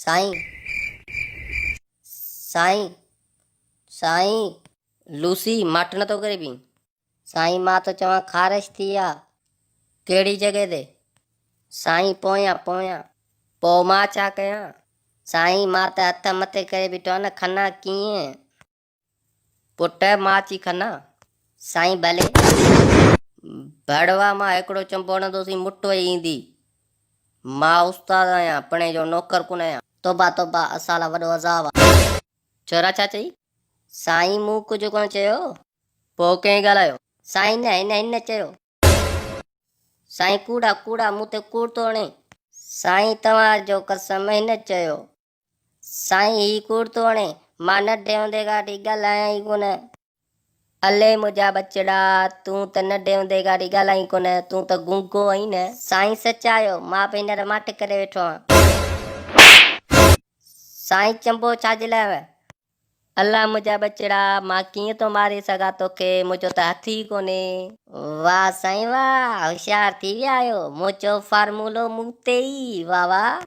سائين! سائين! سائين! لوسي، ماٺ نه ٿو ڪري پين؟ سائين مان ٿو چوان خارش ٿي آ. ڪهڙي جڳهه تي؟ سائين پويان پويان. پوء مان ڇا ڪيان؟ سائين مان ته هٿ مٿي ڪري بيٺو آهيان نه کنا ڪيئن؟ پٽ مان اچي کنا. سائين ڀلي. ڀڙوا مان هڪڙو چنبو هڻندوسين مٽ وئي ايندي. مان استاد آهيان پڻهين جو نوڪر ڪونه آهيان. توبه توبه اسان لا وڏو عذاب آ. ڇورا ڇا چئي؟ سائين مون ڪجهه ڪونه چيو. پوء ڪنهن ڳالهايو؟ سائين نه هن هن چيو. سائين ڪوڙا ڪوڙا مون تي ڪوڙ ٿو هڻين. سائين توهان جو قسم هن چيو. سائين هي ڪوڙ ٿو هڻي. مان ننڍي هوندي کان وٺي ڳالهايان ئي ڪونه. الي منهنجا ٻچڙا تون ته ننڍي هوندي کان وٺي ڳالهائين ڪونه تون ته گونگو آهين نه. سائين سچ آهيو مان به هينئر ماٺ ڪري ويٺو آهيان. سائين چنبو ڇا جي لاء هنيو؟ الله منهنجا ٻچڙا، مان ڪيئن ٿو ماري سگهان توکي، منهنجو ته هٿ ئي ڪونهي. واهه سائين واهه، هوشيار ٿي ويا آهيو، مون چيو فارمولو مون تي ئي، واهه واهه.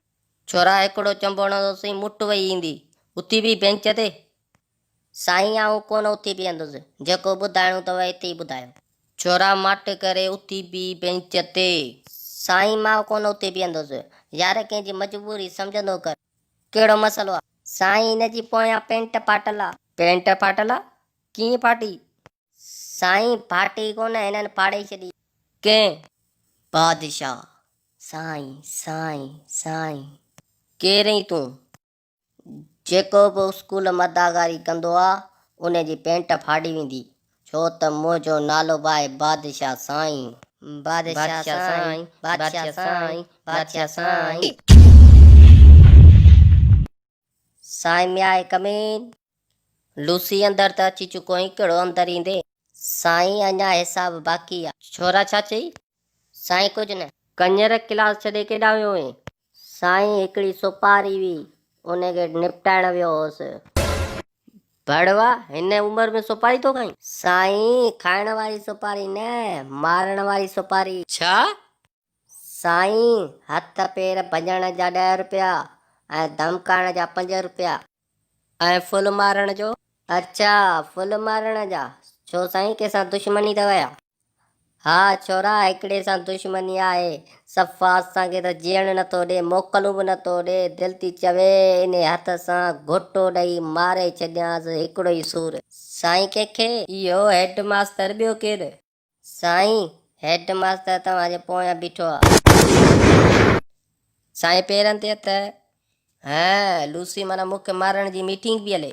ڇورا هڪڙو چنبو هڻندوسين مٽ وئي ايندي، اٿي بيهه بينچ تي. سائين آئون ڪونه اٿي بيهندس، جيڪو ٻڌائڻو اٿو اتي ئي ٻڌايو. ڇورا ماٺ ڪري اٿي بيهه بينچ تي. سائين مان ڪونه اٿي بيهندس، يار ڪنهن جي مجبوري سمجهندو ڪر. ڪهڙو مسئلو آ؟ سائين هن جي پويان پينٽ ڦاٽل آ. پينٽ ڦاٽل آ؟ ڪيئن ڦاٽي؟ سائين ڦاٽي ڪونه هنن ڦاڙي ڇڏي. ڪنهن؟ بادشاهه، سائين سائين سائين. ڪير آهين تون؟ جيڪو به اسڪول م اداڪاري ڪندو آ ان جي پينٽ ڦاڙي ويندي ڇو ته منهنجو نالو به آهي بادشاهه سائين. بادشاهه سائين بادشاهه سائين بادشاهه سائين. سائين مي آء ڪم ان. لوسي اندر ته اچي چڪو آهين ڪهڙو اندر ايندين. سائين اڃا حساب باقي آ. ڇورا ڇا چئي؟ سائين ڪجهه نه. ڪڃر ڪلاس ڇڏي ڪيڏانهن ويو هئين؟ سائين هڪڙي سوپاري هئي ان کي نپٽائڻ ويو هوس. ڀڙوا هن عمر ۾ سوپاري ٿو کائين؟ سائين کائڻ واري سوپاري نه مارڻ واري سوپاري. ڇا؟ سائين هٿ پير ڀڃڻ جا ڏهه روپيا ۽ ڌمڪائڻ جا پنج روپيا. ۽ ڦل مارڻ جو؟ اڇا ڦل مارڻ جا، ڇو سائين ڪنهن سان دشمني اٿو يا؟ ها ڇورا هڪڙي سان دشمني آهي، صفا اسان کي ته جيئڻ نٿو ڏي، موڪلون به نٿو ڏي، دل ٿي چوي انهي هٿ سان گهوٽو ڏئي ماري ڇڏيانس هڪڙو ئي سور. سائين ڪنهن کي؟ اهو هيڊ ماستر ٻيو ڪير؟ سائين هيڊ ماستر توهان جي پويان بيٺو آ. سائين پيرن تي هٿ. هه لوسي معنيٰ مون کي مارڻ جي ميٽنگ پئي هلي.